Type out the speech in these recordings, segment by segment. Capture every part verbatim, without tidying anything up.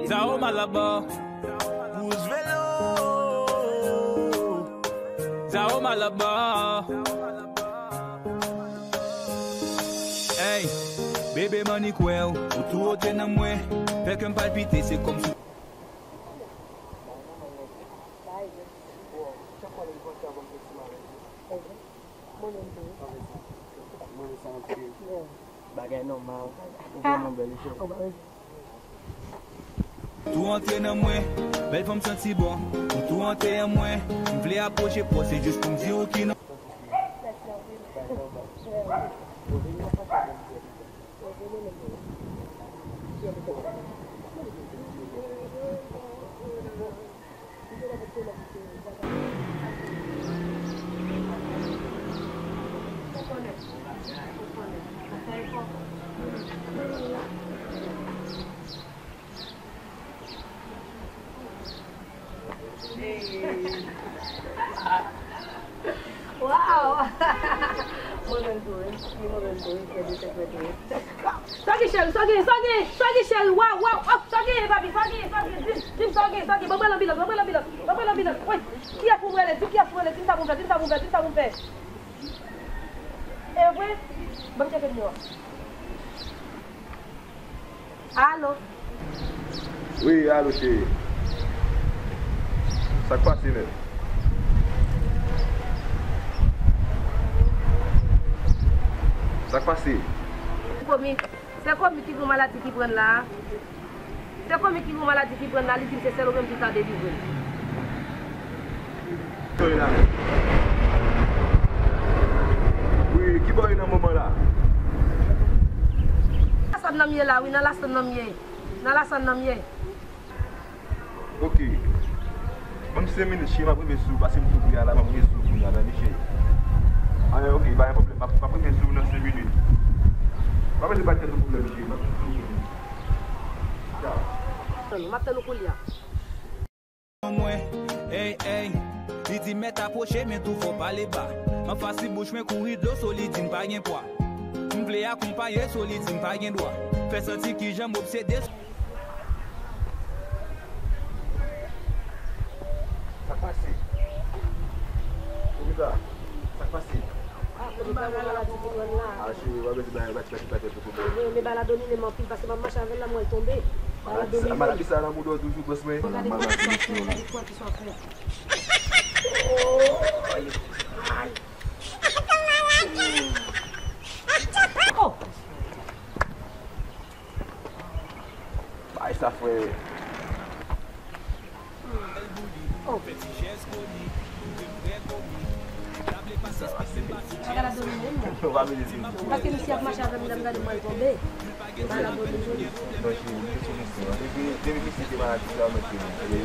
Zao Malaba. Pousse velo. Zao Malaba. Hey, bebe m annik wè w, ou tou wote nan mwen, fè kè m palpite, se kòmsi. Mwen menm tou. Mwen sa anpil. Bagay nòmal. Ou vrèman bèl, wi, cheri. Tou antre nan mwen, bèl fanm santi bon. Ou tou antre an mwen, m vle apwoche pwòch, se jis pou m di w ki non. Waw! Mwen menm tou, wi. Mwen menm tou, wi. Fè de sèt mèt, wi. Sa gen, cheri? Sa gen? Sa gen? Sa gen, cheri? Waw, waw, oh, sa gen, papi? Sa gen? Sa gen? Di m, di m, sa gen? Sa gen? Ban mwen lanbilans, ban mwen lanbilans, ban mwen lanbilans. Wi, kiyès pou m rele? Di m kiyès pou m rele? Di m sa pou m fè, di m sa pou m fè, di m sa pou m fè. E vre? Ban m tcheke nimewo a. Alo? Wi, alo, cheri. Sa k pase, menm? Sa k pase? Komik. Se komik ki gon maladi ki pran l la a. Se komik ki gon maladi ki pran l la, li di m se sèl ou menm ki ka delivre l. Ki bò w ye la menm? Wi, ki bò w ye nan moman la? Nan lasann nan m ye la, wi, nan lasann nan m ye. Nan lasann nan m ye. Ok. Ban m senk minit, cheri, m ap rive sou ou, paske m tou pre a la, m ap rive sou ou kounye a, tande, cheri. Ah, ok, pa gen pwoblèm, m ap, m ap rive sou ou nan senk minit. Pa mete pa tèt ou pwoblèm, cheri, m ap rive sou ou kounye a. Tchao. M ap tann ou kounye a. Mwen, ey, ey, li di mèt apwoche, men tou fò pale ba. M ap fasi bouch mwen kouri dlo, so li di m pa gen pwa. M vle akonpaye, so li di m pa gen dwa. Fè santi kijan m obsede. Sa k pase? Poukisa? Sa k pase? Ah, kote pa gen maladi ki pran la. Ah, cheri, w ap mete bagay, bat, bat, bat, bat, bat, bat. Men, men bagay la domine m anpil, paske m ap mache avè l la, m wè l tonbe. Bagay la domine m. Maladi sa nan mouda w toujou, bòs mwen. Gade kwa ki sou, gade kwa ki sou afè. Oh! Bay sa, frè. Oh. Bagay la domine m, non. Paske misye ap mache avè m, lè m gade m wè l tonbe. Bagay la domine m. Non, cheri, misye sou misye. Depi, depi misye te maladi sa, mwen te di.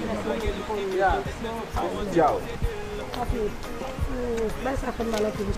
Tchao. Papi, bagay sa fè m mal anpil.